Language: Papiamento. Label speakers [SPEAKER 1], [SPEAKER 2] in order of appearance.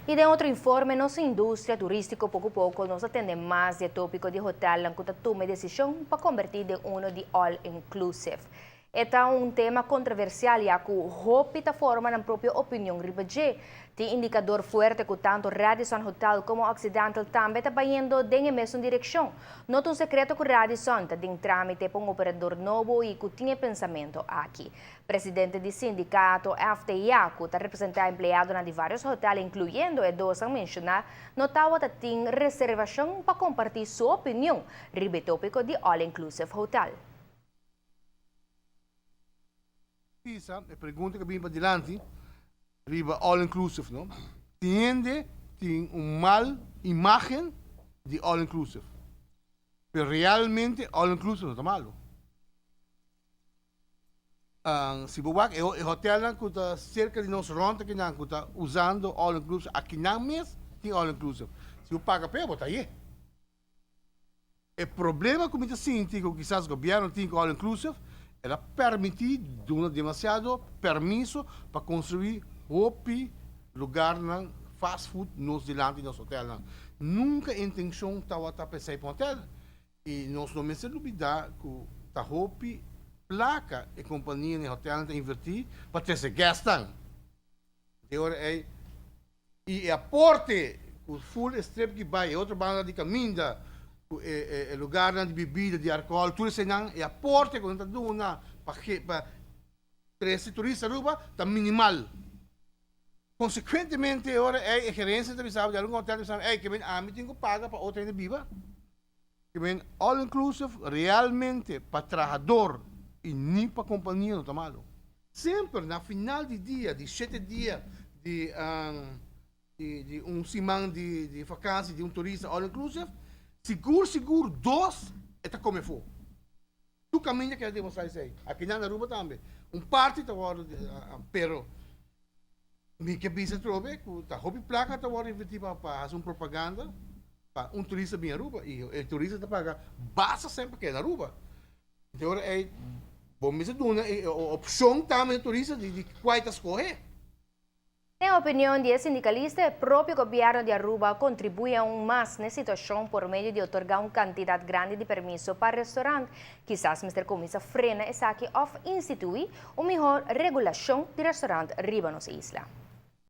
[SPEAKER 1] Y den otro informe, nos industria turistico poco poco nos ta tende mas di e topico di hotelnan cu ta tuma e decision pa converti den uno di all inclusive. E ta un tema controversial ya cu hopi ta forma nan propio opinion riba dje. Tin indicador fuerte cu tanto Radisson Hotel como Occidental tambe ta bayendo den e mesun direccion. No ta un secreto cu Radisson ta den tramite pa un operador nobo y cu tin e pensamento aki. Presidente di sindicato FTA cu ta representa empleadonan di varios hotel incluyendo e dosnan menciona no tawata tin reservacion pa comparti su opinion riba e topico di all inclusive hotel.
[SPEAKER 2] Pisa, e pregunta ku a bini padilanti riba all inclusive no. Tin hende tin un mal imagen di all inclusive, pero realmente all inclusive no ta malo. Si bo wak e hotelnan ku ta serka di nos rònt akinan ku ta usando all inclusive akinan mes tin all inclusive. Si bo paga p'e bo ta ye. E problema ku mi ta sinti ku kisas gobièrnu tin ku all inclusive el a permití duna demasiado permiso pa konstruí hopi lugarnan fast food nos dilanti nos hotelnan. Nunka e intenshon tabata pa esei pa un hotel. I nos no mester lubidá ku ta hopi plaka e kompanianan i hotelnan ta invertí pa trese gèstnan. E ora ei, i e aporte ku ful e strip ki bai e otro banda di kaminda ku e lugarnan di bibida, di alkohòl, tur eseinan, e aporte ku nan ta duna pa pa trese turista Aruba ta minimal. Konsekuentemente e ora ei e gerensia ta bisa bo di algun hotel ta bisa bo, ei ke men ami tin ku paga pa otro hende biba. Ke men all inclusive realmente pa trahador y ni pa compania no ta malo. Semper na final di dia, di shete dia di di un siman di di vakantie di un turista all inclusive, sigur sigur dos e ta come afo. Tur caminda keda demostra esey. Akinan na Aruba tambe un parti ta wordo pero mi ke bisa atrobe ku ta hopi plaka ta wordo inverti pa pa hasi un propaganda pa un turista bin Aruba y e turista ta paga basta semper keda Aruba. Te ora ey bo mester duna e opcion tambe na e turista di cual ta scoge.
[SPEAKER 1] Den opinion di e sindicalista, e propio gobierno di Aruba a contribui aun mas n'e situacion por medio di otorga un cantidad grandi di permiso pa restaurant. Kisas mester cuminsa frena esaki of institui un mihor regulacion di restaurant riba nos isla.